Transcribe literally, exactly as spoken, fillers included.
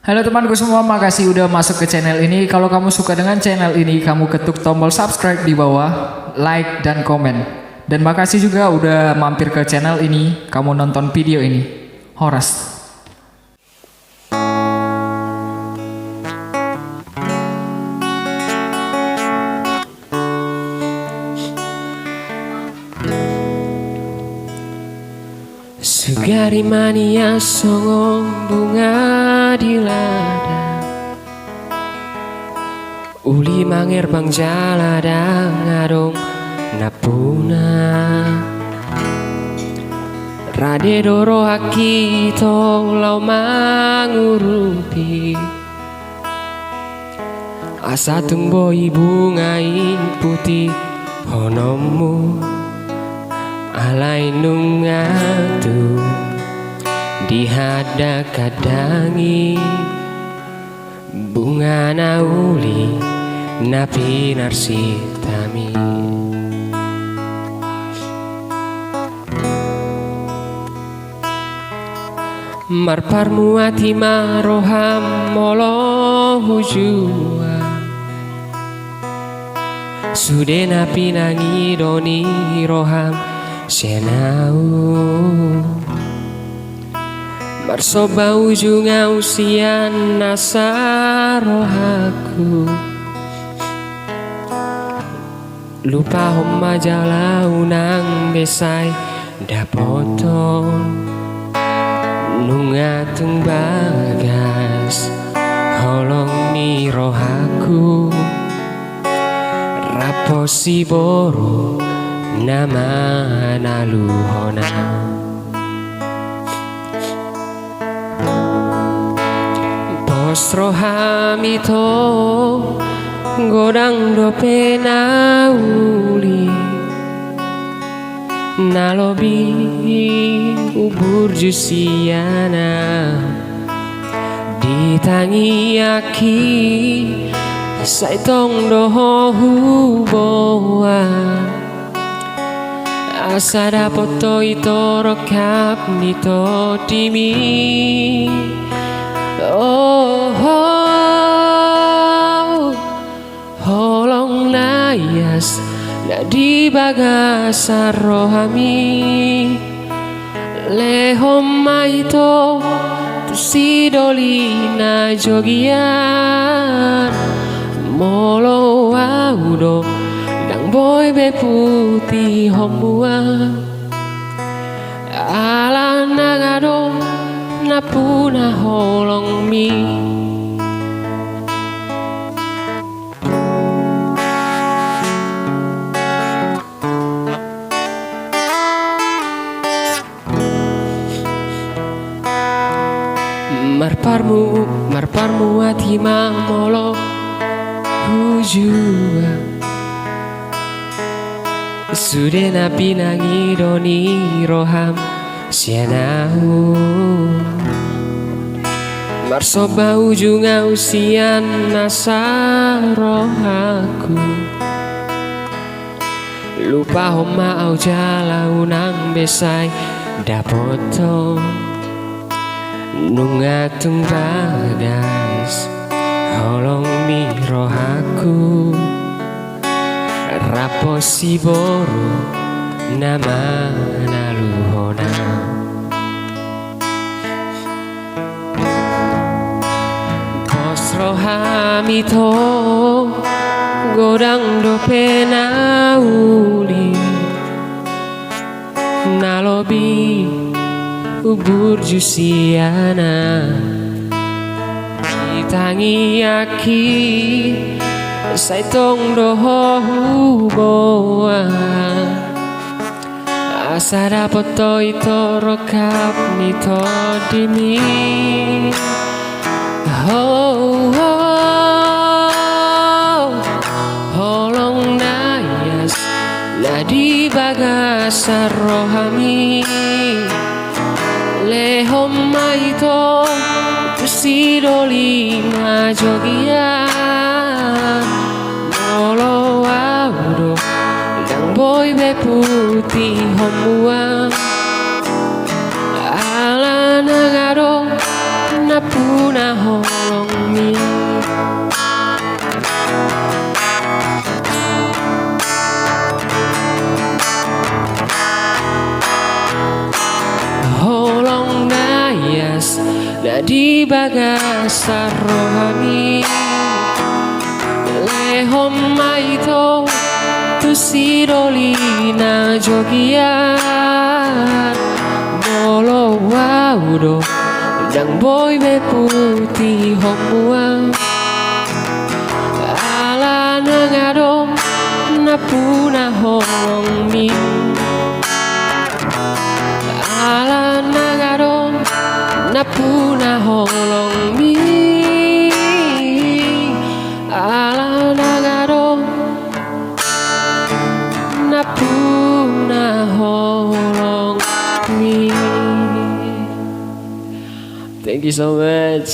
Halo temanku semua, makasih udah masuk ke channel ini. Kalau kamu suka dengan channel ini, kamu ketuk tombol subscribe di bawah, like, dan komen. Dan makasih juga udah mampir ke channel ini, kamu nonton video ini. Horas. Sugari manias songon bunga di ladang, uli mangerbang jala ndang adong nampuna. Rade do rohangki ito laho mangurupi, asa tung boi bunga i putihononmu. Alai nunga tung dihadang-hadangi bunga na uli na pinarsinta mi. Marparmuati ma roham molo hujua, sude na pinangido ni roham sian ahu. Marsomba ujung ahu sian nasa rohangku. Lupahon ma jala unang be sai dapothon. Nunga tung bagas holong ni rohangku, rap siboru na manaluhon ahu. Pos roham ito, godang dope na uli, na lobi umburju sian ahu. Ditangiangki sai tong do ho huboan, asa dapot ho ito rongkap ni tondimi. Oh, oh, holong na ias na di bagasan rohami. Lehon ma ito tu sidoli na jogian. Molo ahu do, ndang boi be putihonmu ahu, ala ndang adong nampuna holongmi. Marparmu, marparmuati ma molo hujua, sude na pinangido ni roham sian ahu. Marsomba ujung ahu sian nasa rohangku. Lupahon ma ahu jala unang be sai dapothon. Nunga tung bagas holong ni rohangku, rap siboru na manaluhon ahu. Pos roham ito, godang dope na uli, na lobi umburju sian ahu. Ditangiangki sai tong do ho huboan, asa dapot ho ito rongkap ni tondimi. Ho, ho, holong na ias na di bagasan rohami. Lehon ma ito tu sidoli na jogian. Molo ahu do, ndang boi be putihonmu ahu, ala ndang adong nampuna ho di bagasan rohami. Lehon ma ito tu sidoli na jogian. Molo au do ndang boi be putihon muna, ala nunga adong na puna holongmi. Ala nunga adong na puna holongmi. Ala nunga adong na puna holongmi. Thank you so much.